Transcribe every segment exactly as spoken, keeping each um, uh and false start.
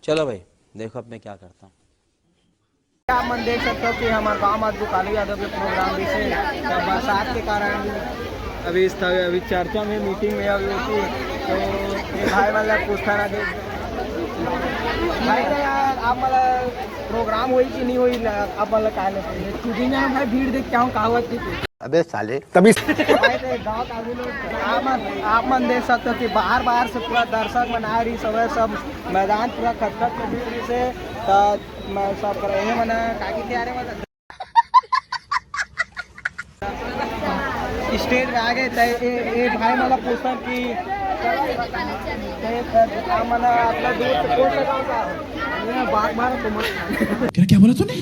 चलो भाई, देखो अब मैं क्या करता हूँ। आप मन देख सकते हो कि हमारे गांव में दुकालू यादव के प्रोग्राम भी से, तो बरसात के कारण अभी इस तरह, अभी चर्चा में, मीटिंग में अभी होती है, तो ये भाई वाला पूछता ना दे। भाई ना यार, आप मतलब प्रोग्राम हुई कि नहीं हुई ना, आप मतलब कहा लेते हैं। तुझे ना भाई भीड़ देख क्या हूँ, कहावत की थी। अबे साले, तभी भाई तो गांव का भी लोग, आप मन, आप मन देख सकते हो कि बाहर बाहर से पूरा दर्शक मन आ रही, सब सब मैदान पूरा खटखट के भीड़ से, तो मैं सब कर रहे हैं मना काकी तैयारी मतलब स्टेज में आ गए, तो ए, ए भाई मतलब पूछता कि ए, आप मना अपना दूर से कौन सा गाँव का है? ये बाघ मारो को मत खान। क्या, क्या बोला तूने?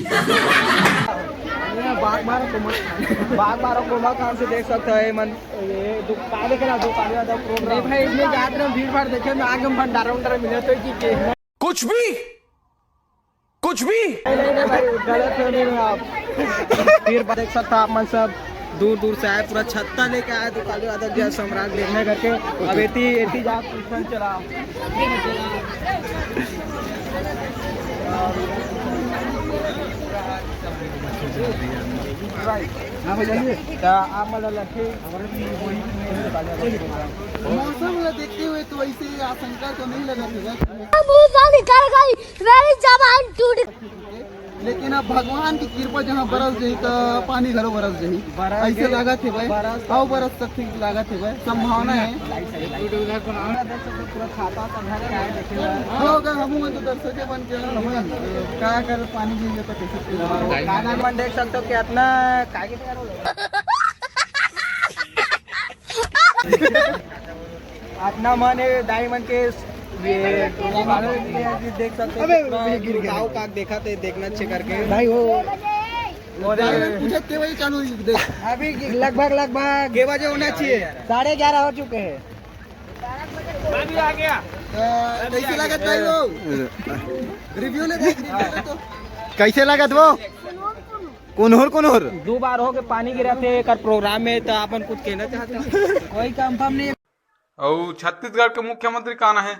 ये बाघ मारो को मत खान। बाघ मारो को मत खान से देख सकते हो, ये मन ये दु-, का देखे ना, दो काले वाला प्रोग्राम। नहीं भाई, इसमें जात रहे भीड़ भाड़ देखे, मैं आगे भंडारा उंडारा मिले तो की के। कुछ भी, कुछ भी। नहीं, नहीं, नहीं भाई, गलत हो नहीं आप। फिर देख सकता आप मन सब दूर दूर से आए, पूरा छत्ता लेके आए तो काली बादल जय सम्राट देखने करके। अब एती एती जा ट्यूशन चला। हाँ भैया, क्या आप मतलब लगे? मौसम ला देखते हुए तो ऐसे आशंका तो नहीं लगा था। मुंह से निकल गई, मेरी जबान टूट। लेकिन अब भगवान की कृपा, जहाँ बरस जाही तो पानी घलो बरस जाही। बरस ऐसे जाही, लागत हे भाई। बरस आओ बरस तक ठीक लागत हे भाई, संभावना है। पूरा खाता तो भरे है, देखिए। हो, अगर हम हुए तो दर्शक बन के हम हुए। का कर पानी गिर गया तो कैसे? दादा मन देख सकते हो कितना काहे के तैयार हो गए? अपना मन है दाई मन के ये देख सकते हैं अबे, कितना ये गिर गया। गाँव का देखा थे, देखना अच्छे करके। भाई हो। और पूछत के वही चालू ही देख। अभी लगभग, लगभग के बजे होना चाहिए? साढ़े ग्यारह हो चुके हैं। अभी आ गया। तो कैसे लागत भाई वो? रिव्यू ले देख, रिव्यू ले तो। कैसे लागत वो? कुनहुर कुनहुर। दो बार हो के पानी गिरा थे एकर प्रोग्राम में, तो आपन कुछ कहना चाहते हैं? कोई कंफर्म नहीं। अउ छत्तीसगढ़ के मुख्यमंत्री काना है?